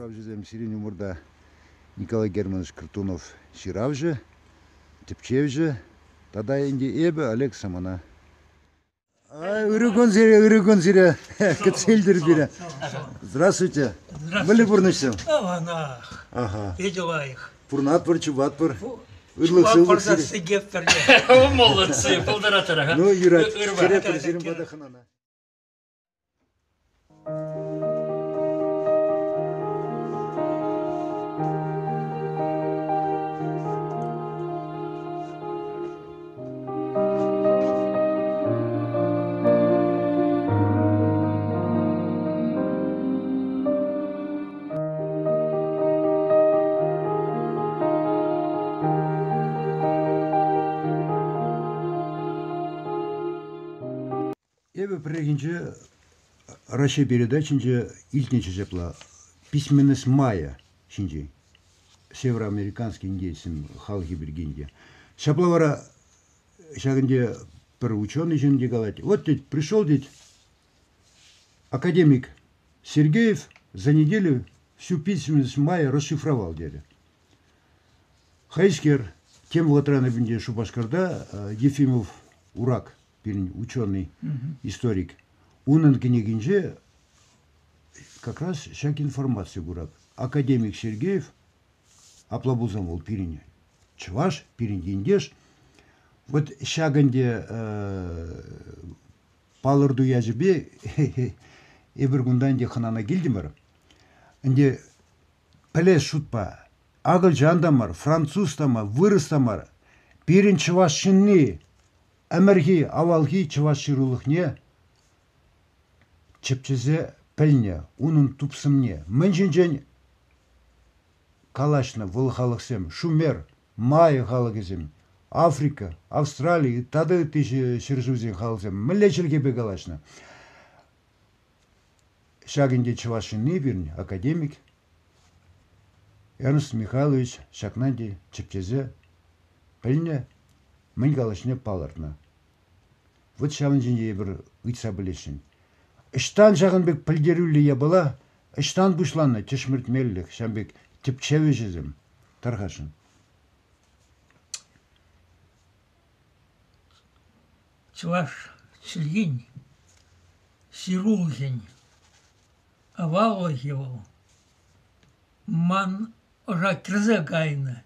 Куравҫӑсем сирӗн умӑрта Николай Германович Кртунов ҫыравҫӑ, тӗпчевҫӗ тата ӗнтӗ эпӗ, Олег Самана. Ырӑ кун сире, ырӑ кун сире. Кӗтсе илтӗр пире. Здравствуйте. Мӗнле пурнӑҫсем? Аванах. Ага. Питӗ лайӑх. Пурнатпӑр, чупатпӑр. Ырлӑх-сывлӑх сире. Молодцы, пултаратӑр. Ну, юрать. Сире сирӗн пата хӑнана. Эпӗ пӗррехинче Раҫҫей передачинче илтнӗччӗ ҫапла «Письменность мая» ҫинчен. Североамериканский индейцсем халӑхӗ пирки ӗнтӗ. Ҫапла вара ҫак ӗнтӗ пӗр ученый ҫын те калать, вот тет, пришел тет академик Сергеев за неделю всю письменность мая расшифровал терӗ. Хайскер тем вӑхӑтран ӗнтӗ Шупашкарта Ефимов Урак пирӗн ученый, историк, унӑн кӗнекинче как раз ҫак информаци курап. Академик Сергеев, апла пулсан вӑл пирӗн чӑваш, пирӗн ентеш, вот ҫак ӗнтӗ палӑрту ячӗпе эпир кунта ӗнтӗ хӑнана килтӗмӗр. Ӗнтӗ пӗлес шутпа акӑлчан та мар, француз та мар, вырӑс та мар, пирӗн чӑваш ҫынни ӗмӗрхи авалхи чӑваш ҫырулӑхне чӗпчесе пӗлнӗ, унӑн тупсӑмне мӗн ҫинчен калаҫнӑ вӑл халӑхсем Шумер, Майя халӑхӗсем, Африка, Австрали тата ытти ҫӗршывсен халӑхсем мӗнле чӗлхепе калаҫнӑ? Ҫак ӗнтӗ чӑваш ҫынни пирӗн академик Эрнст Михайлович ҫакна ӗнтӗ чӗпчесе пӗлнӗ, мӗн калаҫнине палӑртнӑ. Вӑт ҫавӑн ҫинче эпир ыйтса пӗлесшӗн. Ӑҫтан ҫакӑн пек пӗлтерӳллӗ япала, ӑҫтан пуҫланнӑ тӗшмӗртмеллӗх ҫавӑн пек тӗпчев ӗҫӗсем тархасшӑн? Чӑваш чӗлхин ҫырулӑхӗн аваллӑхӗ вӑл ман ӑша кӗрсе кайнӑ.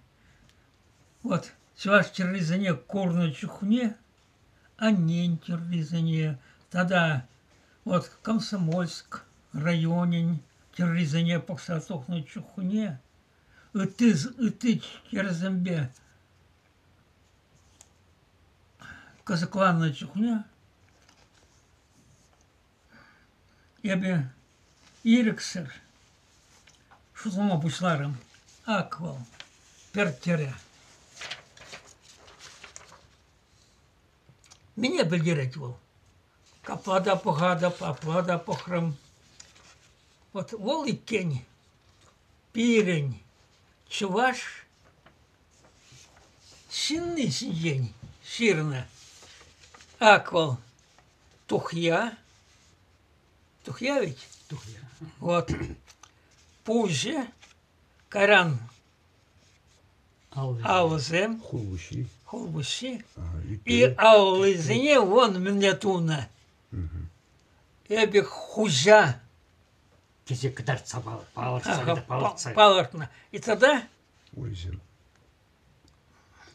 Вот чӑваш тӗррисене курнӑ чухне аннен тӗррисене тата вот Комсомольск районӗн тӗррисене пӑхса тухнӑ чухне ытти ытти тӗрӗсемпе кӑсӑкланнӑ чухне эпӗ ирӗксӗр шутлама пуҫларӑм. Ак вӑл, пӗр тӗрӗ. Мӗне пӗлтерет вӑл? Капла та пӑхатӑп, апла та пӑхрӑм. Вот вӑл иккен пирӗн чӑваш ҫынни ҫинчен ҫырнӑ. Ак вӑл тухья. Тухья ведь? Тухья. Вот. Пуҫӗ, кайран алӑсем, Хулпуҫҫи. хулпуҫҫи и аллисене вон мӗнле тунӑ. Эпӗ хуҫа. Тесе кӑтартса палӑртса палӑртса. Палӑртнӑ. И тогда Урисем.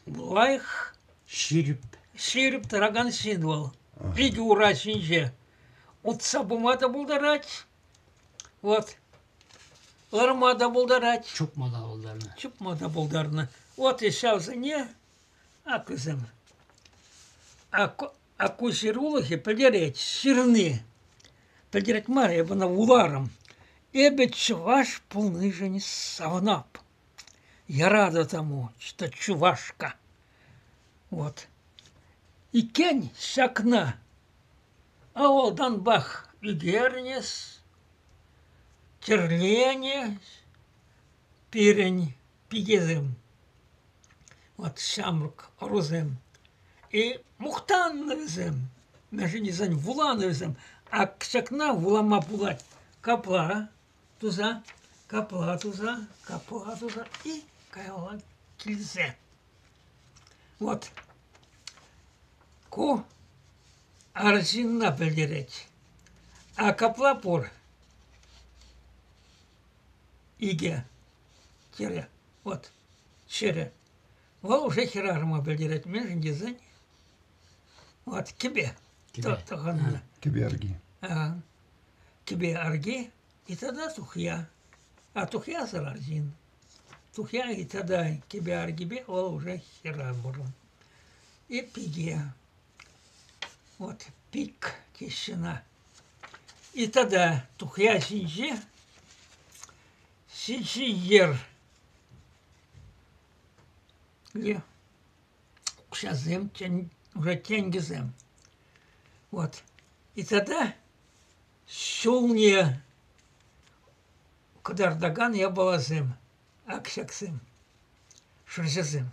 Лайӑх. Ҫирӗп. Ҫирӗп тӑракан ҫын вӑл. Питӗ ура ҫинче. Утса пыма та пултарать. Вот. Ларма та пултарать. Чупма та пултарнӑ. Чупма та пултарнӑ. Вот и ҫавсене ак вӗсем. А ку ҫырулӑхӗ пӗлтерет, ҫырни. Пӗлтерет мар, эп ӑна вуларӑм. Эпӗ чӑваш пулнишӗн савӑнап. Я рада тому, что чувашка. Вот. Иккен ҫакна авалтанпах ӳкернӗ, тӗрленӗ пирӗн пикесем, вот ҫамрӑк ӑрусем. И мухтаннӑ вӗсем, мӗншӗн тесен вуланӑ вӗсем. Ак ҫакна вулама пулать капла туса. Капла туса, капла туса и каялла килсе. Вот. Ку арҫынна пӗлтерет. А капла пур икӗ тире. Вот, чӗрӗ. Вӑл уже хӗрарӑма пӗлтерет. Мӗншӗн тесен вот кӗпе тӑхӑннӑ. Кӗпе арки. Кӗпе арки и тата тухья. А тухьясӑр арҫын. Тухья и тата кӗпе аркипе вӑл уже хӗрарӑм. И пике. Вот пик теҫҫӗ ӑна. И тата тухья ҫинче ҫичӗ йӗр. Укҫасем, уже тенкӗсем. Вот. И тата ҫулне кӑтартакан япаласем, ак ҫаксем, шӑрҫасем.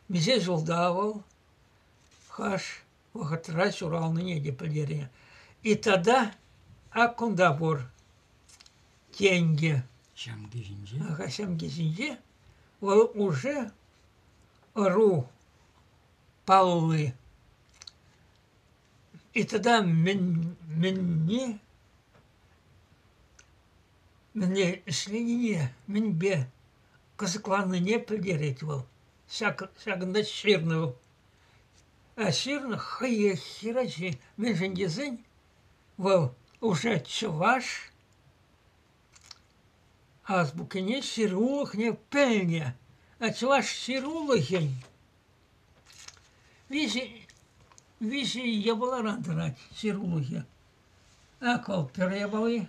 Миҫе ҫулта вӑл, хаш вӑхӑтра ҫуралнине те пӗлтернӗ. И тата ак кунта пур тенкӗ. Ҫамки ҫинче? Ага, ҫамки ҫинче вӑл уже ӑру палли. И тогда мӗнне мӗнле ӗҫленине, мӗнпе кӑсӑкланнине пӗлтерет вӑл. Ҫакӑнта ҫырнӑ вӑл. А ҫырнӑ хӑех хӗрачи. Мӗншӗн тесен вӑл уже чӑваш азбукине ҫырулӑхне пӗлнӗ. А чӑваш ҫырулӑхӗн виҫӗ япаларан тӑрать ҫырулӑхӗ. Ак вӑл пӗр япали.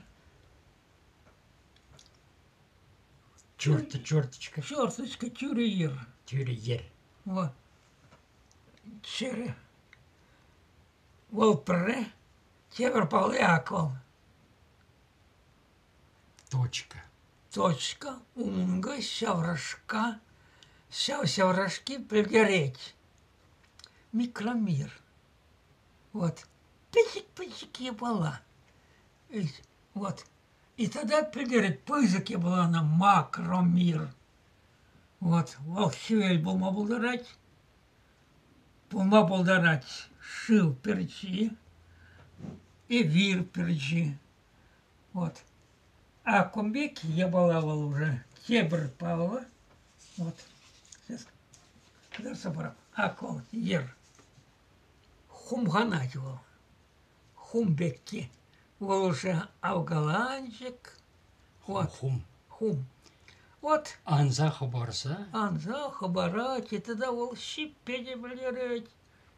Черт, черточка. Черточка, тӳрӗ йӗр. Тӳрӗ йӗр. Во. Чӗрӗ. Вӑл пӗрре, тепӗр палли ак вӑл. Точка. Точка, ункӑ, ҫаврашка. Ҫав ҫаврашки пӗлтерет. Микромир. Вот. Пӗчӗк-пӗчӗк япала. Вот. И тогда пӗлтерет пысӑк япалана макромир. Вот. Вӑл хӗвел пулма пултарать. Пулма пултарать шыв пӗрчи, эвир пӗрчи. Вот. А кун пек япала вӑл уже тепӗр паллӑ. Вот. Сейчас кӑтартса парам. Ак вӑл йӗр. Хумханать вӑл. Хум пекки. Вӑл уже авкаланчӑк. Вот. Хум. Хум. Вот. Анса хӑпарса. Анса хӑпарать, и тогда вӑл ҫиппе те пӗлтерет,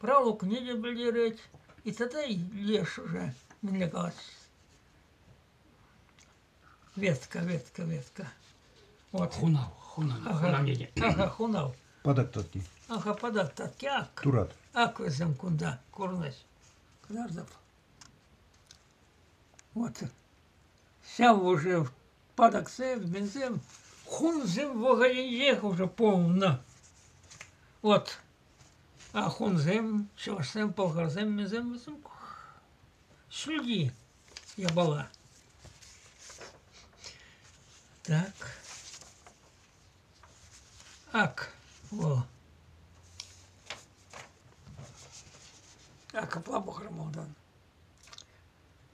пралукне те пӗлтерет, и тогда леш уже, мӗнле калас, ветка, ветка, ветка. Вот. Хунав, хунав, хунав не Ага, хунав. Патак татки. Ага, патак татки, ак. Турат. Ак вӗсем кунта курӑнаҫ. Кӑтартӑп. Вот. Ҫав уже патаксем, мӗнсем, хунсем вӑхӑтӗнчех уже полнӑ. Вот. А хунсем, чӑвашсем, пӑлхарсем, мӗнсем вӗсем ҫӳлти япала. Так. Ак, вӑл. Ак, апла пӑхрӑм малтан.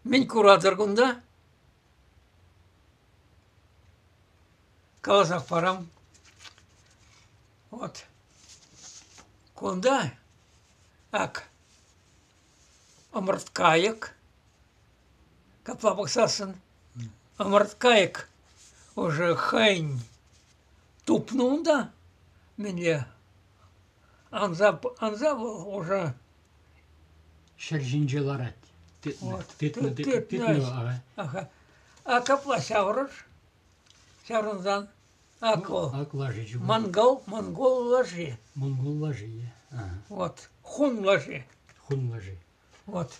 Мӗн куратӑр кунта? Каласах парам. Вот. Кунта ак ӑмӑрткайӑк. Капла пӑхсассӑн ӑмӑрткайӑк уже хӑйӗн тупнӑ унта. Мӗнле анса, анса вӑл уже Ҫӗр ҫинче ларать. Тытнӑ, тытнӑ, тытнӑ. Ага. А капла ҫаврӑш, ҫаврӑнсан ак вӑл. Ак лаши чупать. Монгол, монгол лаши. Монгол лаши, ага. Вот, хун лаши. Хун лаши. Вот.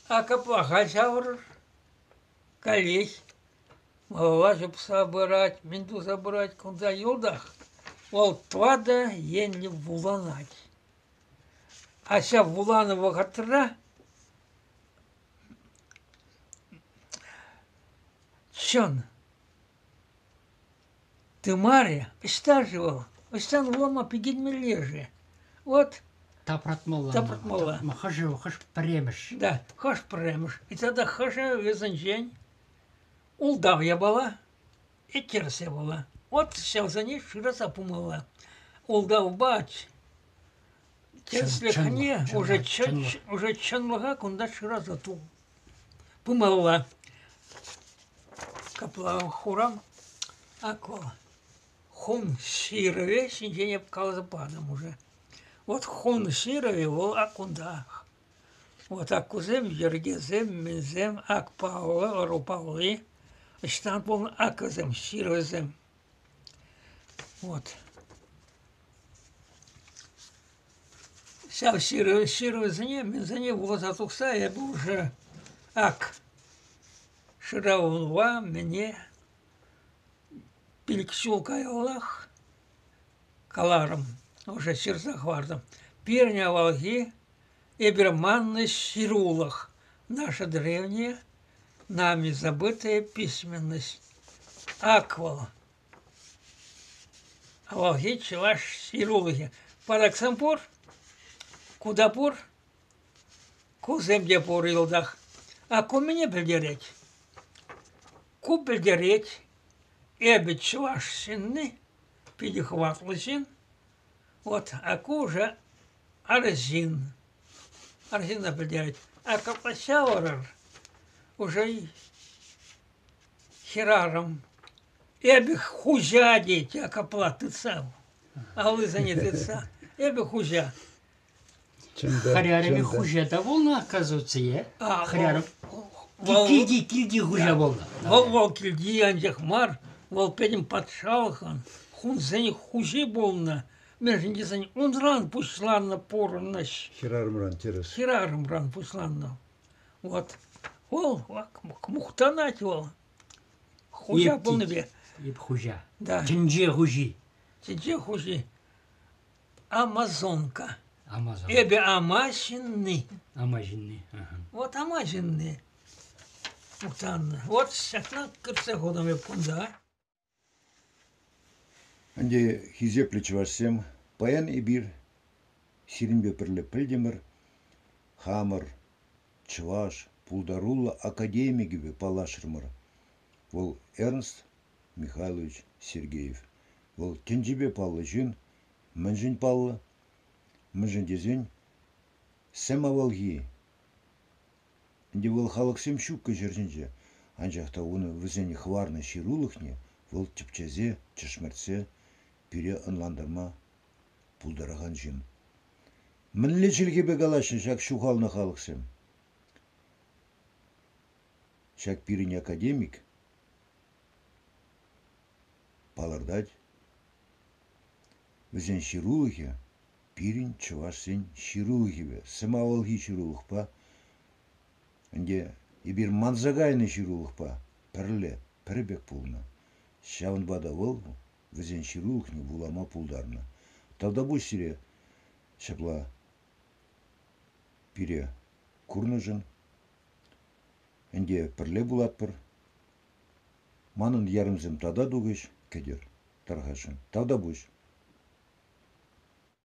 А капла ҫаврӑш, каллех малалла чупса пырать, мӗн туса пырать кунта йӑлтах. Вӑл тӑватӑ енлӗ вуланать. А ҫав вуланӑ вӑхӑтра чӑн. Тымарӗ ӑҫта-ши вӑл? Ӑҫтан вулама пикенмелле-ши? Вот Тапратмалла. Тапратмалла. Хӑшӗ хӑш пӗрремӗш? Да, хӑш пӗрремӗш. И тата хӑшӗ вӗсенчен ултав япала, тӗрӗс япала. Вот ҫавсене шыраса пымалла. Ултавпа тӗрӗслӗхне уже уже чӑнлӑха кунта шыраса пымалла. Капла хурам ак вӑл хун ҫырӑвӗ ҫинчен эп каласа патӑм уже. Вот хун ҫырӑвӗ вӑл ак кунтах. Вот ак кусем йӗркесем, мӗнсем, ак паллӑ, ӑру палли. Ӑҫтан пулнӑ акӑсем, ҫырӑвӗсем. Вот. Ҫав ҫырӑвӗсене, мӗнсене вуласа тухса эпӗ уже ак шыравлӑва мӗне 5 ҫул каяллах каларӑм, уже ҫырса хӑвартӑм. Пирӗн авалхи эпир маннӑ ҫырулӑх, наша древняя, нами забытая письменность. Ак вӑл. Авалхи чӑваш ҫырулӑхӗ. Патаксем пур, кута пур, кусем те пур йӑлтах. А ку мӗне пӗлтерет? Ку пӗлтерет, эпӗ чӑваш ҫынни, питӗ хӑватлӑ ҫын. Вот, а ку уже арҫын. Арҫынна пӗлтерет. А капла ҫавӑрӑр уже хӗрарӑм. Эпӗ хуҫа тет, а капла тытса, аллисене тытса. Эпӗ хуҫа. Хӗрарӑмӗ хуҫа та пулнӑ, оказывается, е? Хӗрарӑм килти килти хуҫа пулнӑ. Вӑл вӑл килти анчах мар, вӑл пӗтӗм патшалӑхӑн хунсен хуҫи пулнӑ. Мӗншӗн тесен унран пуҫланнӑ пурнӑҫ. Хӗрарӑмран тӗрӗс. Хӗрарӑмран пуҫланнӑ. Вот. Вӑл мухтанать вӑл. Хуҫа пулнипе. Эп хуҫа. Да. Тӗнче хуҫи. Тӗнче хуҫи. Амазонка. Амазон. Эпӗ ама ҫынни. Ама ҫынни. Вот ама ҫынни. Мухтаннӑ. Вот ҫакна кӗртсе хутӑм эп кунта. Ӗнтӗ хисеплӗ чӑвашсем, паян эпир сирӗнпе пӗрле пӗлтӗмӗр хамӑр чӑваш пултаруллӑ академикӗпе паллашрӑмӑр. Вӑл Эрнст Михайлович Сергеев. Вӑл тӗнчипе паллӑ ҫын. Мӗншӗн паллӑ? Мӗншӗн тесен сӗм авалхи ӗнтӗ вӑл халӑхсем ҫуккӑ ҫӗр ҫинче, анчах та унӑн вӗсен хӑварнӑ ҫырулӑхне вӑл тӗпчесе, тӗшмӗртсе пире ӑнлантарма пултаракан ҫын. Мӗнле чӗлхепе калаҫнӑ ҫак ҫухалнӑ халӑхсем? Ҫак пирӗн академик палӑртать. Вӗсен ҫырулӑхӗ пирӗн чӑвашсен ҫырулӑхӗпе, сӗм авалхи ҫырулӑхпа, ӗнтӗ эпир манса кайнӑ ҫырулӑхпа пӗрле пӗр пек пулнӑ. Ҫавӑнпа та вӑл вӗсен ҫырулӑхне вулама пултарнӑ. Тавтапуҫ сире ҫапла пире курнӑшӑн. Ӗнтӗ пӗрле пулатпӑр. Манӑн ярӑмсем тата тухӗҫ, кӗтӗр, тархасшӑн. Тавтапуҫ.